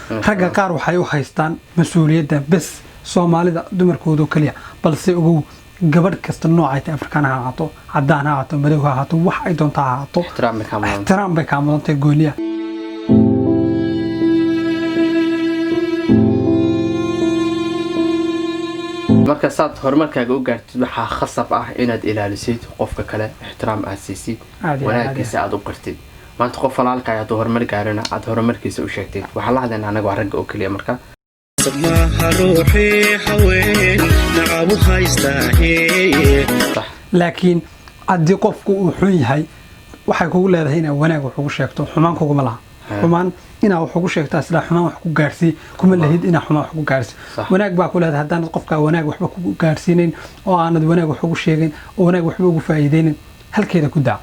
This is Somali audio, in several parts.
Ragga qaar waxay u haystaan mas-uuliyadda bes Soomaalida dumarkooda oo keliya, balse ogow, gabadh kasta noocay tahay, Afrikaan ha ahaato, cadaan ha ahaato, madow ha ahaato, wax ay doonta ha ahaato, ixtiraam bay kaa mudan. Ixtiraam bay kaa mudan tahay gooniya. Marka saad horumarkaaga u gaartid, waxaa khasab ah inaad ilaalisid qofka kale, ixtiraam aad siisid, Aad iyo aad. wanaagiisa aad u qirtid. Maanta qof walaalka hadduu horumar gaarina, aad horumarkiisa u sheegtid. Waxaan la hadlaynaa anaga waa ragga oo keliya marka. Maaha ruuxii haween nacabu haystaahe. Laakiin haddii qofku uu xun yahay, waxay kugu leedahay inaad wanaag wax ugu sheegto, xumaan kuguma laha. Xumaan inaad wax ugu sheegto, isla xumaan wax ku gaarsii kuma lehid, inaad xumaan wax ku gaarsi. Wanaag baa ku leedahay. Haddaanad qofkaa wanaag waxba ku gaarsiinayn oo aanad wanaag wax ugu sheegin oo wanaag waxba ugu faa'iideynin, halkeeda ku daa.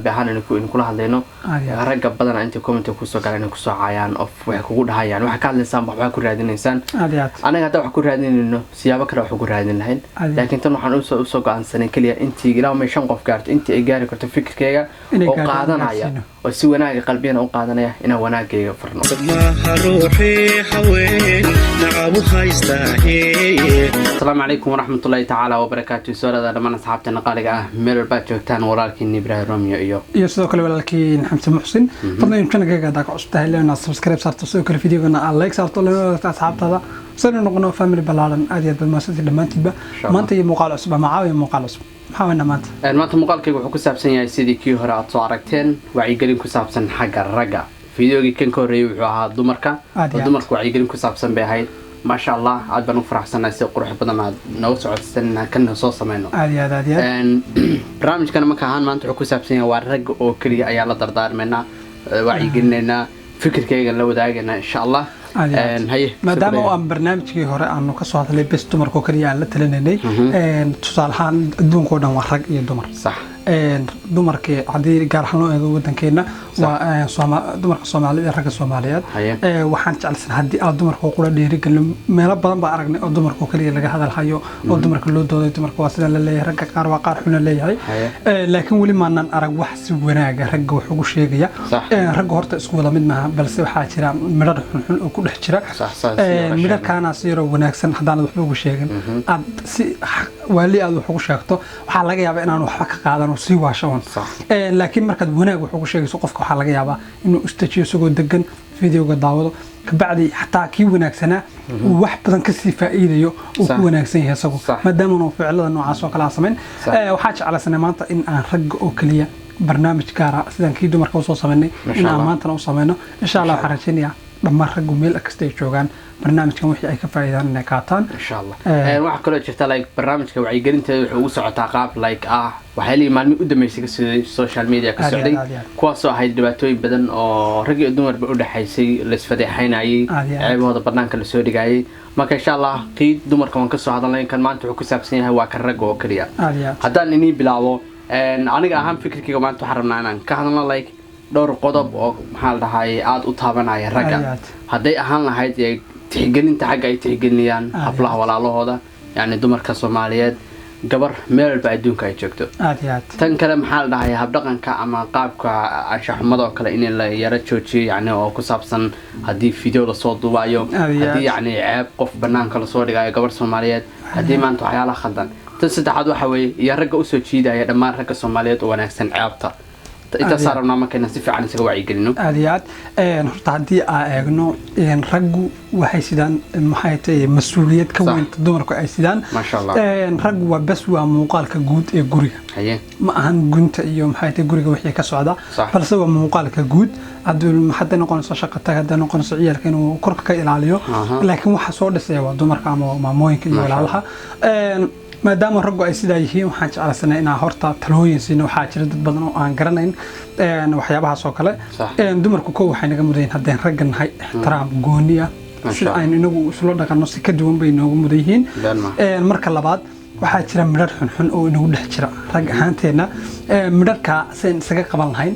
Ahaan idinkula hadlayno. Aad iyo aad. Ragga badanaa intay comment kusoo galaan inay kusoo caayaan of waxay kugu dhahayaan waxaa ka hadlaysaan, waxbaa ku raadinaysaan. Aad iyo aad. Anaga hadda wax ku raadinayno, siyaabo kale wax ugu raadin lahayn. Aad iyo aad. Laakiin tan waxaan usoo go-aansanay keliya intii ilaa may shan qof gaarto, intii ay gaari karto fikirkayga Inay oo gaarto, qaadanaya gaarsiino. oo si wanaaga qalbiyana u qaadanaya, inaan wanaagayga farno. Maaha ruuxii haween nacabu haystaahe. Asalaamu calaykum waraxmatullaahi tacaala wabarakaatu. Soo dhawaada dhammaan asxaabteena qaaliga ah meel walbaad joogtaan. Walaalkiin Ibraahim Romeo iyo iyo sidoo kale walaalkiin Xamse Muxsin. Fadlan channelkayga haddaa ka cusub tahay, leena subscribe saarto, sidoo kale videogana aad like saarto, lana wadaagto asxaabtaada, saynu noqono family ballaaran. Aad iyo aad baad mahadsantihiin dhammaantiinba. Insha Allah. Maanta iyo muuqaal cusub ama caawiya muuqaal cusub, maxaa weynaa maanta? Maanta muuqaalkayga wuxuu ku saabsan yahay, sidii kii hore aad soo aragteen, wacyigelin ku saabsan xagga ragga. Videogii kan ka horreeyay wuxuu ahaa dumarka. Aad iyo oo aad. dumarka wacyigelin ku saabsan bay ahayd. Maasha Allah, aad baan u faraxsanahay si qurux badan aad nooga socodsan inaan kana soo sameyno. Aad iyo aad, aad iyo aad. Barnaamijkana marka ahaan maanta wuxuu ku saabsan yahay waa ragga oo keliya ayaa la dardaarmaynaa, wacyigelinaynaa, fikirkayga la wadaagaynaa insha Allah. Aad iyo aad. Haye. Maadaama oo aan barnaamijkii hore aanu kasoo hadlay bes dumarka oo keliya aan la talinaynay, tusaale ahaan adduunka oo dhan waa rag iyo dumar. Dumarkii haddii gaar ahaan loo eego wadankeena waa dumarka Soomaalida iyo ragga Soomaaliyeed. Waxaan jeclaysan haddii aad dumarka oo qura dhiirigelino. Meelo badan baa aragnay oo dumarka oo keliya laga hadalhayo oo dumarka loo dooday, dumarka waa sidaan la leeyahay, ragga qaar waa qaar xuna leeyahay. Laakiin weli maanaan arag wax si wanaaga ragga wax ugu sheegaya. Ragga horta isku wada mid maaha, balse waxaa jira midhar xunxun oo ku dhex jira. Sax, saas si yar Midharkaana si yaroo wanaagsan haddaanad waxba ugu sheegin, aad si waali aad wax ugu sheegto, waxaa laga yaabaa inaan waxba ka qaadan oo sii waasho un. Laakiin markaad wanaag wax ugu sheegayso qofka, waxaa laga yaabaa inuu istajiyo isagoo degan, videoga daawado, kabacdi xataa kii wanaagsanaa uu wax badan kasii faa'iidayo, uu ku wanaagsan yahay isagu, maadaama uu ficilada noocaas oo kale aan samayn. Waxaa jeclaysanay maanta in aan ragga oo keliya barnaamij gaara, sidaan kii dumarka usoo samaynay, Masha in aan Allah. maantana u samayno insha Allah. Waxaan rajaynayaa dhammaan raggu meel kasta ay joogaan barnaamijkan wixii ay ka faa'iidaan inay qaataan. Insha Allah. Waxaa kaloo jirta like barnaamijka wacyigelinteeda wuxuu ugu socotaa qaab like ah waxyaalihii maalmihii u dambeysay ka socday social media ka Aad iyo socday, aad, aad iyo aad. kuwaasoo ahayd dhibaatooyin badan oo rag iyo dumarba u dhexaysay, laisfadeexaynayay, Aad iyo aad. ceebahooda banaanka lasoo dhigayay. Marka insha Allah kii dumarka waan kasoo hadalnay, kan maanta wuxuu ku saabsan yahay waa kan ragga oo keliya. Aad iyo aad. Haddaan inii bilaabo, aniga ahaan fikirkayga, maanta waxaan rabnaa inaan ka hadalno like dhowr qodob oo maxaa la dhahay aada u taabanaya ragga. Aad iyo aad. Hadday ahaan lahayd ee tixgelinta xagga ay tixgelinayaan Aad iyo hablaha aad. walaalahooda, yacni dumarka Soomaaliyeed, gabar meel walba adduunka ay joogto. Aad iyo aad. Tan kale maxaa la dhahay habdhaqanka ama qaabka anshaxumada oo kale in la yara joojiyo, yacni oo ku saabsan haddii video lasoo duubayo, Aad iyo haddii aad. yacni ceeb qof banaanka lasoo dhigayo gabar Soomaaliyeed, haddii maanta waxyaalaha khaldan. Tan saddexaad waxa weeye iyo ragga usoo jiidaya dhammaan ragga Soomaaliyeed oo wanaagsan ceebta. Intaasaa aad. rabnaa marka inaan si fiican isaga wacyigelino. Aad iyo aad. Horta haddii aa eegno, raggu waxay sidaan, maxay tahay, mas-uuliyad ka weyn ta dumarku ay sidaan. Maasha Allah. Raggu waa bes waa muuqaalka guud ee guriga, ma ahan gunta iyo maxay tahay guriga wixii ka socda, balse waa muuqaalka guud. Hadduu hadday noqonayso shaqo tag, hadday noqonayso ciyaalka inuu korka ka ilaaliyo, laakiin waxa soo dhisaya waa dumarka ama maamooyinka iyo Maasha walaalaha. Maadaama raggu ay sidaa yihiin, waxaan jeclaysanay inaan horta talooyin siino. Waxaa jira dad badan oo aan garanayn waxyaabahaas oo kale. Dumarku kow waxay naga mudan yihiin, haddeen ragga nahay, ixtiraam gooni ah. Masha Sida Allah. aynu inagu isla dhaqanno si ka duwan bay noogu mudan yihiin. Been ma. Marka labaad, waxaa jira midhar xunxun oo inagu dhex jira rag ahaanteenna. Midharka sayn isaga qaban lahayn.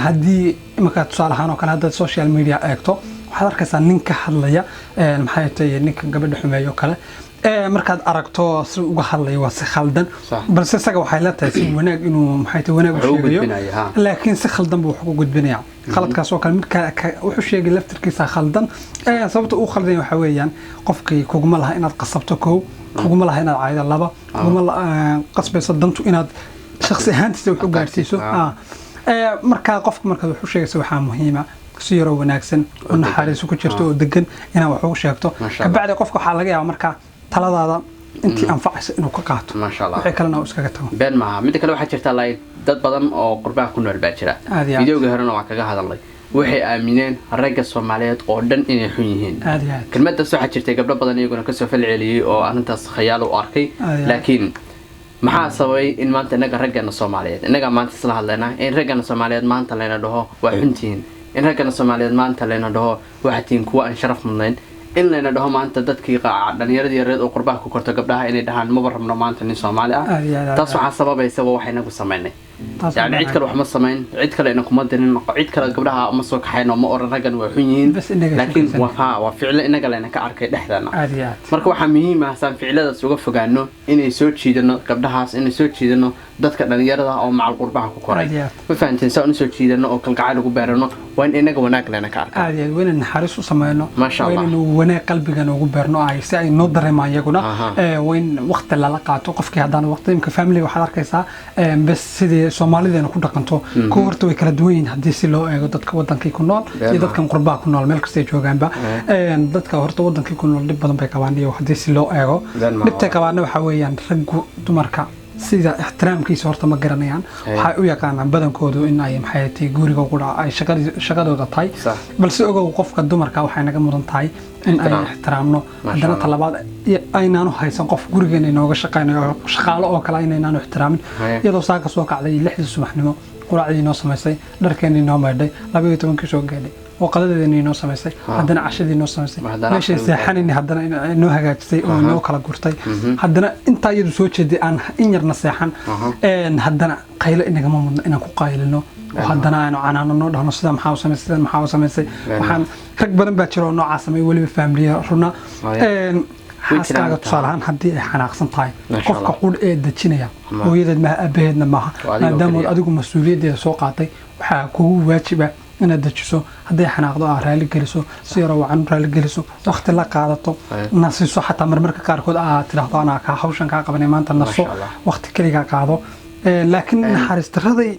Haddii imanka tusaale ahaan oo kale haddaad social media eegto, waxaad arkaysaa nin ka hadlaya, maxay tahay, ninka gabadha xumeeyo kale. Markaad aragto si uga hadlayo, waa si khaldan. Balse isaga waxay la tahay si wanaag inuu, maxay tahay, wanaag u Wuxuu u sheegayo. gudbinaya, ha. Laakiin si khaldan buu wax ugu gudbinaya. Khaladkaas oo kale midka wuxuu sheegay laftirkiisa khaldan. Sababta uu khaldan yahay waxaa weeyaan, qofkii kuguma laha inaad qasabto kow, kuguma laha inaad caaydo laba, kuguma qasbayso dantu inaad shakhsi ahaantiisa wax u gaadhsiiso. Markaa qofka markaad wax u sheegayso, waxaa muhiima si yaroo wanaagsan oo degan. Naxariiso ku jirto oo degan inaad wax ugu sheegto. Masha Allah. Kabacdi qofka waxaa laga yaabaa markaa taladaada intii anfacaysa inuu ka qaato, Masha Allah. wixii kalena uu iskaga tago. Been maaha. Midda kale, waxaa jirta like dad badan oo qurbaha ku nool baa jira. Aad iyo aad. Videoga horena waa kaga hadalnay. Waxay aamineen ragga Soomaaliyeed oo dhan inay xun yihiin. Aad iyo aad. Kelmadaas waxaa jirtay gabdho badan iyaguna kasoo falceliyey oo arrintaas khayaal u arkay. Aad iyo aad. Laakiin maxaa sababay in maanta innaga raggeena Soomaaliyeed, innaga maanta isla hadlaynaa, in raggeena Soomaaliyeed maanta layna dhaho waa xuntihiin, in raggeena Soomaaliyeed maanta layna dhaho waxaa tihiin kuwa aan sharaf mudnayn, in layna dhaho maanta dadkii qaaca dhalinyaradii yareed oo qurbaha ku korto gabdhaha inay dhahaan maba rabno maanta nin Soomaali ah? Aad iyo aad, aad Taas iyo aad. waxaa sababaysa waa waxa inagu samaynay. Taas Yani cid kale wax ma samayn, cid kale ina kuma dirin, cid kale gabdhaha ma soo kaxayn oo ma oran raggan waa xun yihiin. Bas inaga Laakiin shaqaysan. waa ha, waa ficilo inaga layna ka arkay dhexdeena. Aad iyo aad. Marka waxaa muhiim ah saan ficiladaas uga fogaano inay soo jiidano gabdhahaas, inay soo jiidano dadka dhalinyarada oo macal qurbaha ku koray. Aad iyo aad. Ma fahanteen? Saan usoo jiidano oo kalgacayl ugu beerano, waa in inaga wanaag layna ka arka. Aad iyo aad, waa inaan naxariis u sameyno. Masha Waa Allah. inaynu wanaag qalbiga noogu beerno ay si ay noo dareemaan iyaguna. Waa in waqti lala qaato qofkii. Haddaan waqti imka family waxaad arkaysaa, bes sidii Soomaalideena ku dhaqanto kuwa horta way kala duwan yihiin haddii si loo eego dadka wadankii ku nool iyo dadkan qurbaha ku nool, meel kastay joogaanba. Dadka horta wadankii ku nool dhib badan bay qabaan, iyo haddii si loo eego Been maaha. dhibtay qabaana waxaa weeyaan raggu dumarka sida ixtiraamkiisa horta ma garanayaan. Waxay u yaqaanaan badankoodu in ay, maxay tahay, guriga ku dhaca ay shaqadooda tahay. Balse ogow, qofka dumarka waxay naga mudan tahay in ay Ixtiraam. ixtiraamno. Masha Haddana Allah. talabaad, aynaanu haysan qof gurigeena inooga shaqaynayo oo shaqaalo oo kale inaynaanu ixtiraamin. Iyadoo saaka soo kacday 6dii subaxnimo, quraacdii inoo samaysay, dharkeenii inoo maydhay, 12kii soo gaadhay oo qadadeedii inoo samaysay, haddana cashadii inoo samaysay, Haddana meeshay aqal seexanayni haddana inoo hagaajisay oo inoo kala gurtay, haddana intaa iyadu soo jeeday aan in yarna seexan. Haddana qaylo inagama mudno inaan ku qaylino oo haddana aanu canaanano, dhahno sida maxaa u samaysay, sida maxaa u samaysay. Waxaan rag badan baa jira oo noocaa sameey, weliba faamiliya runa. Way Xaaskaaga jiraan. tusaale ahaan haddii ay xanaaqsan tahay, Masha qofka Allah. qudh ee dejinaya hooyadeed maaha, aabaheedna maaha. Waa adigoo Maadaamood keliya. adigu mas-uuliyaddeeda soo qaatay, waxaa kugu waajib ah inaad dejiso. Hadday xanaaqdo, aad raali geliso, si yaroo wacan u raali geliso, waqti la qaadato, nasiso. Xataa marmarka qaarkood aad tidhaahdo, anaa kaa hawshan kaa qabanay maanta, naso, Masha Allah. waqti keligaa qaado. Laakiin naxariis darraday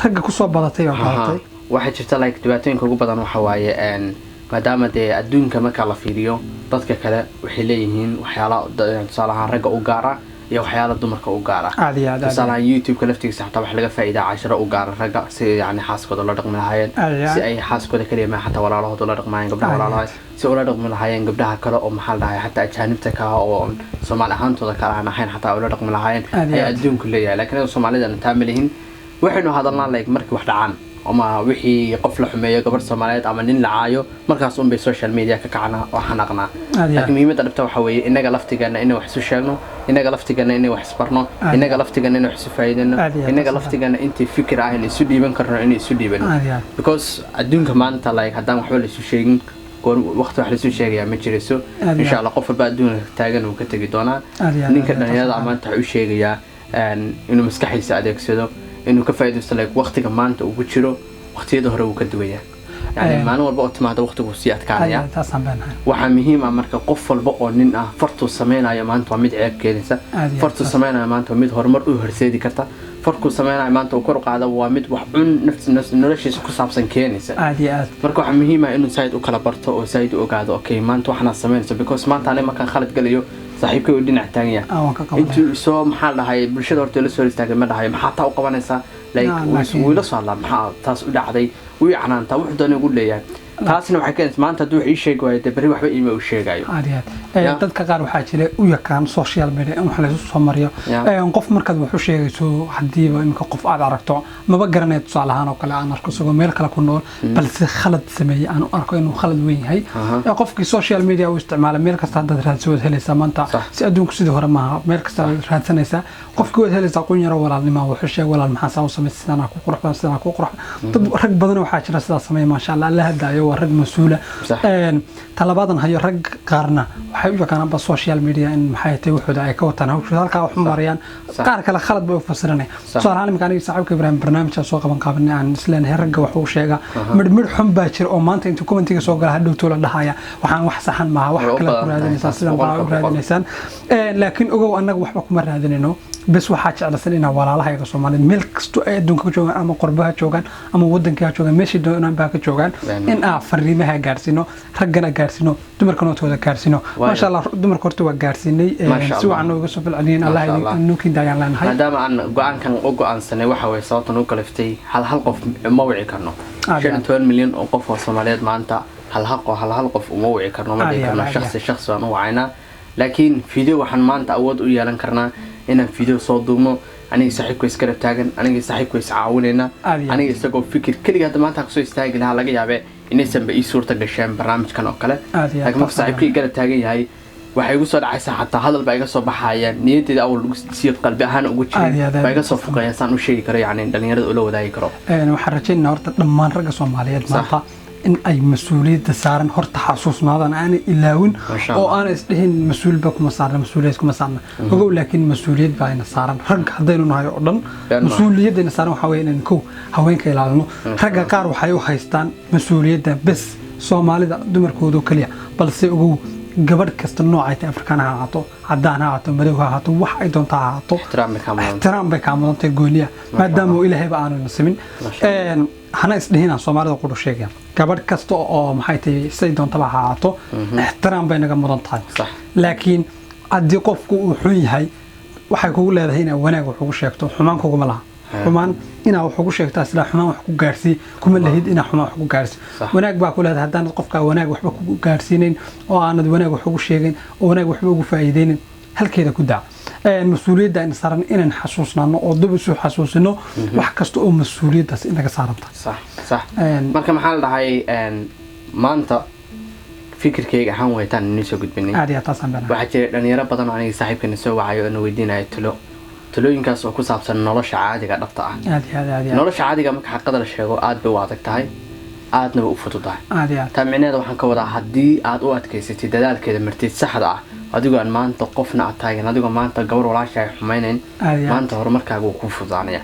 ragga kusoo badatay baa badatay. Waxaa jirta like dhibaatooyinka ugu badan waxa waaye maadaama dee adduunka marka la fiiriyo dadka kale waxay leeyihiin waxyaala tusaale ahaan ragga u gaara iyo waxyaala dumarka u gaara. Aad iyo aad, aad. Tusaale ahaan YouTube-ka laftigiisa xataa waxa laga faa'iidaa casharo u gaara ragga, si yani xaaskooda la dhaqmi lahaayeen, Aad iyo aad. si ay xaaskooda kaliya ma xataa walaalahooda ula dhaqmaayeen, gabdhaha Aad iyo walaalaha si ula dhaqmi lahaayeen, gabdhaha kale oo maxaa la dhahay xataa ajaanibta ka ah oo Soomaali ahaantooda kale aan ahayn xataa ula dhaqmi lahaayeen Aad iyo ayaa aad. adduunku leeyahay. Laakiin anaga Soomaalida taa ma lihin. Waxaynu hadalnaa like markii wax dhacaan ama wixii qof la xumeeyo, gabar Soomaaliyeed ama nin la caayo, markaas unbay social media ka kacnaa oo xanaaqnaa. Aad iyo aad. Laakiin muhiimadda dhabta waxaa weeye innaga laftigeena inay wax isu sheegno, innaga laftigeena inay wax isbarno, Aad iyo innaga aad. laftigeena inay wax isu faa'iideyno, Aad iyo aad, innaga taas laftigeena intii fikir ah in isu dhiiban karno inay isu dhiibano. Aad iyo aad. Because adduunka maanta like haddaan waxba la isu sheegin, goor waqti wax la isu sheegayaa ma jirayso. Aad iyo Insha aad. Allah qof walba adduunka taagan uu ka tegi doonaa. Aad iyo aad, Ninka aad iyo aad, dhalinyarada taas maanta waxa u sheegayaa inuu maskaxdiisa adeegsado, inuu ka faa'iidaysto like waqtiga maanta uu ku jiro. Waqtiyada hore wuu ka duwan yahay, yani maalin walba oo timaada waqtigu sii Aad iyo adkaanaya. aad, taasaan beenahay. Waxaa muhiim ah marka qof walba oo nin ah fartuu sameynayo maanta waa mid ceeb keenaysa, Aad iyo aad, fartuu taas. sameynayo maanta waa mid horumar u horseedi karta, farkuu sameynayo maanta uu kor u qaado waa mid wax cun noloshiisa ku saabsan keenaysa. Aad iyo aad. Marka waxaa muhiim ah inuu saaid u kala barto oo saaid u ogaado, okay, maanta waxaana sameynaysa, because maanta aniga markaan khalad galayo saaxiibkay uu dhinac taagan yahay. Ah, waan ka qabanaya. Intuu isoo maxaa dhahay bulshada horta la soo hor istaagay ma dhahayo maxaa taa u qabanaysaa, like wuu ila soo hadlaa, maxaa taas u dhacday, wuu i canaantaa, wuxuu doonay ugu leeyahay. Taasina waxay keenaysaa maanta hadduu wax ii sheegi waayo, dee berri waxba iima uu sheegayo. Aad iyo aad. Dadka qaar waxaa jira u yaqaan social media in wax laysu soo mariyo. Qof markaad wax u sheegayso, hadiiba imika qof aad aragto maba garanayo, tusaale ahaan oo kale aan arko isagoo meel kale ku nool balse khalad sameeyey, aan u arko inuu khalad weyn yahay. Qofkii social media uu isticmaalay, meel kasta haddaad raadso waad helaysaa maanta. Si adduunku sidii hore maaha, meel kasta waad raadsanaysaa, qofkii waad helaysaa. Qun yaro walaalnima wuxuu sheegay, walaal maxaa saa u samaysay, sidaan ku qurux badan, sidaan ku qurux badan. Dad rag badan waxaa jira sidaa sameeya, maasha Allah, alla hadaayo. Waa rag mas-uula. Sax. Talabaadan hayo, rag qaarna waxay u yaqaanaanba social media in, maxay tahay, waxooda ay ka wataan, hawshooda halkaa wax u marayaan. Qaar kale khalad bay u fasiranaya. Tusaale ahaan, imika aniga saaxiibka Ibraahim barnaamijaa soo qaban qaabanay aan isleenahay ragga wax uu sheegaa. Midh midh xun baa jira oo maanta intuu commentiga soo gala hadhowtoo la dhahaya waxaan wax saxan maaha, wax Way u kale ku badan tahay raadinaysaan taas, sidan baa u 100%. raadinaysaan. Laakiin ogow, annaga waxba kuma raadinayno. Bes waxaa jeclasan inaa walaalahayga Soomaaliyeed meel kasto ay adduunka ka joogaan, ama qurbaha joogaan ama wadanka ha joogaan, meeshii doonaan baa ka joogaan, in aan fariimaha gaarsiino, raggana gaarsiino, dumarkana hortooda gaarsiino. Maasha Allah, dumarka horta waa gaarsiinay. Maasha Si Allah. wacan nooga soo falceliyeen. Allah Maasha Allah. nuukin daayaan leenahay. Maadaama aan go-aankan u go-aansanay, waxa weye sababtan u kaliftay hal hal qof ma wici karno. 15 milyan oo qof oo Soomaaliyeed maanta hal hal qof, hal hal qof uma wici karno, ma dhihi Aad iyo karno aad, shakhsi shakhsi baan u wacaynaa. Laakiin video waxaan maanta awood u yeelan karnaa inaan video soo duubno, aniga saaxiibka isgarab taagan, aniga saaxiibka is caawinayna. Aad iyo aad. Aniga isagoo fikir keliga hadda maanta kusoo istaagi lahaa, laga yaabe inaysanba ii suurta gasheen barnaamijkan oo kale. Aad iyo aad, Laakiin marka taas saaxiibkii garab taagan yahay, waxay igu soo dhacaysaa, xataa hadal baa iga soo baxaya niyadeyda awal si qalbi ahaan ugu Aad iyo jirin aad, aad baa iga soo fuqaya, saan u sheegi karo, yacni dhalinyarada ula wadaagi karo. Waxaan rajaynaynaa horta dhammaan ragga Soomaaliyeed maanta in ay mas-uuliyadda saaran horta xasuusnaadaan, aanay ilaawin Masha oo Allah. aanay isdhihin mas-uulba kuma saarna, mas-uuliyad kuma saarna. Ogow, laakiin mas-uuliyad baa ina saaran rag haddaynu nahay oo dhan. Been maaha. Mas-uuliyadda saaran waxaa weeye inaynu kow haweenka ilaalino. Ragga qaar waxay u haystaan mas-uuliyadda bes Soomaalida dumarkooda oo keliya, balse ogow, gabadh kasta noocay tahay, Afrikaan ha ahaato, cadaan ha ahaato, madow ha ahaato, wax ay doonta ha ahaato, Ixtiraam bay kaa mudan. Ixtiraam bay kaa mudan tahay gooniya, maadaama uu Ilaahayba aanu nasimin. Masha Allah. Hana isdhihinaan Soomaalida qudhu sheegaya, gabadh kasta oo, maxay tahay, say doontaba ha ahaato, ixtiraam bay naga mudan tahay. Laakiin haddii qofku uu xun yahay, waxay kugu leedahay inaa wanaag wax ugu sheegto, xumaan kuguma laha. Xumaan inaa wax ugu sheegtaa sida xumaan wax ku gaarsii kuma lehid, inaa xumaan wax ku gaarsii. Wanaag baa ku leedahay. Haddaanad qofkaa wanaag waxba ku gaarsiinayn oo aanad wanaag wax ugu sheegayn oo wanaag waxba ugu faa'iideynin, halkeeda ku daa. Mas-uuliyadda ayna saaran inaan xasuusnaano oo dib isu xasuusino wax kasta oo mas-uuliyaddaas inaga saaranta. Sax sax. Marka maxaa la dhahay, maanta fikirkayga ahaan waytaan inii soo gudbinay. Aad iyo aad, taasaan beenahay. Waxaa jira dhalinyaro badan oo aniga saaxiibkeena soo wacayo oo na weydiinaya talo, talooyinkaas oo ku saabsan nolosha caadiga dhabta ah. Aad iyo aad, aad iyo aad. Nolosha caadiga marka xaqada la sheego, aad bay u adag tahay, aadna way u fududahay. Aad iyo aad. Taa micnaheeda waxaan ka wadaa, haddii aad u adkaysatid, dadaalkeeda martid saxda ah, adigoo aan maanta qofna aad taagan, adigoo maanta gabar walaasha ay xumaynayn, Aad iyo aad. maanta horumarkaaga wuu kuu fududaanaya.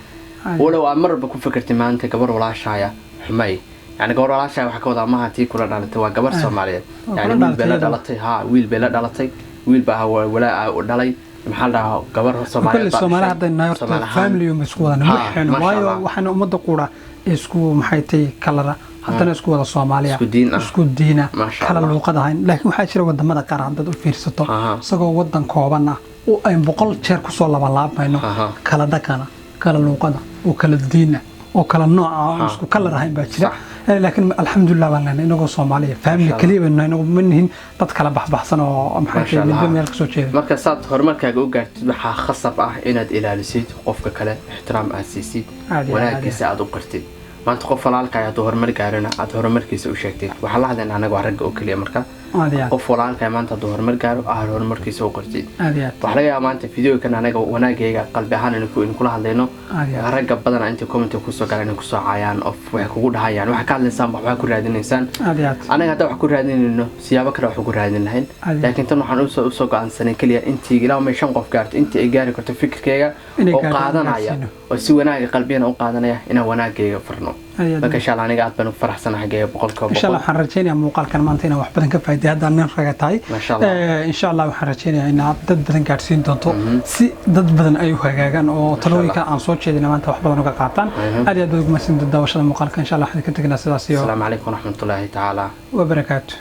Aad. Walow aad marwalba ku fikirtay maanta gabar walaashaya xumay, yani gabar walaashaya waxaa ka wadaa maaha tii kula dhalatay, waa gabar Soomaaliyeed. Waa Yani kula wiil bay la dhalatay. dhalatay, ha, wiil bay la dhalatay, wiil baa walaa dhalay, maxaa la dhahaa, gabar Soomaaliyeed Kulli baa Soomaali dhashay. haddaynu nahay horta Soomaali ahaan. family un bay isku wadana Ha, waxaynu masha waayo Allah. waxaana ummadda qura isku, maxay tahay, kalara, haddana isku wada Soomaaliya, Isku diin ah. isku diina, Masha kala Allah. luuqad ahayn. Laakiin waxaa jira wadamada qaar haddaad u fiirsato, isagoo wadan kooban ah oo ayn 100 jeer kusoo labalaabmayno, kala dhaqana, kala luuqada oo kala diina oo kala nooca oo isku kalar ahayn baa jira. Laakiin alxamdulilah baan leenahay, inagoo Soomaaliya family Masha Allah. kaliya baynu nahay, inagu ma nihin dad kala baxbaxsan oo, maxay Masha tahay, midba Allah. meel kasoo jeeda. Marka saad horumarkaaga u gaartid, waxaa khasab ah inaad ilaalisid qofka kale, ixtiraam aad siisid, Aad iyo aad, wanaagiisa aad u qirtid. Maanta qof walaalka hadduu horumar gaarona, aad horumarkiisa u sheegtid. Waxaa la hadlayna anaga waa ragga oo keliya marka. Aad iyo aad. Qof walaalka maanta hadduu horumar gaaro, aad horumarkiisa u qirtid. Aad iyo aad. Waxaa laga yaabaa maanta videokan anaga wanaagayga qalbi ahaan inu kula hadlayno, Aad iyo aad. ragga badanaa intay comment kusoo galaan inay kusoo caayaan oo waxay kugu dhahayaan waxaa ka hadlaysaan, waxbaa ku raadinaysaan. Aad iyo aad. Anaga hadda wax ku raadinayno, siyaabo kale wax ugu raadin lahayn. Aad iyo aad. Laakiin tan waxaan usoo go-aansanay keliya intii ilaa may shan qof gaarto, intii ay gaari karto fikirkayga Inay oo gaarto, qaadanaya gaarsiino. oo si wanaaga qalbiyana u qaadanaya, inaan wanaagayga farno. Aad iyo aad. Marka insha Allah aniga aad baan ugu faraxsanahay xaggayga boqolkiiba Insha Allah boqol. Waxaan rajaynayaa muuqaalkan maanta inaan wax badan ka faa'iiday haddaan nin raga tahay. Masha Allah. Insha Allah waxaan rajaynayaa in aad dad badan gaadhsiin doonto si dad badan ay u hagaagaan oo talooyinka aan soo jeedina maanta wax badan uga qaataan. Aad iyo aad baad ugu mahadsantahay daawashada muuqaalka. Insha Allah waxaan ka tegnaa sidaas iyo Asalaamu calaykum waraxmatullaahi tacaala wabarakaatu.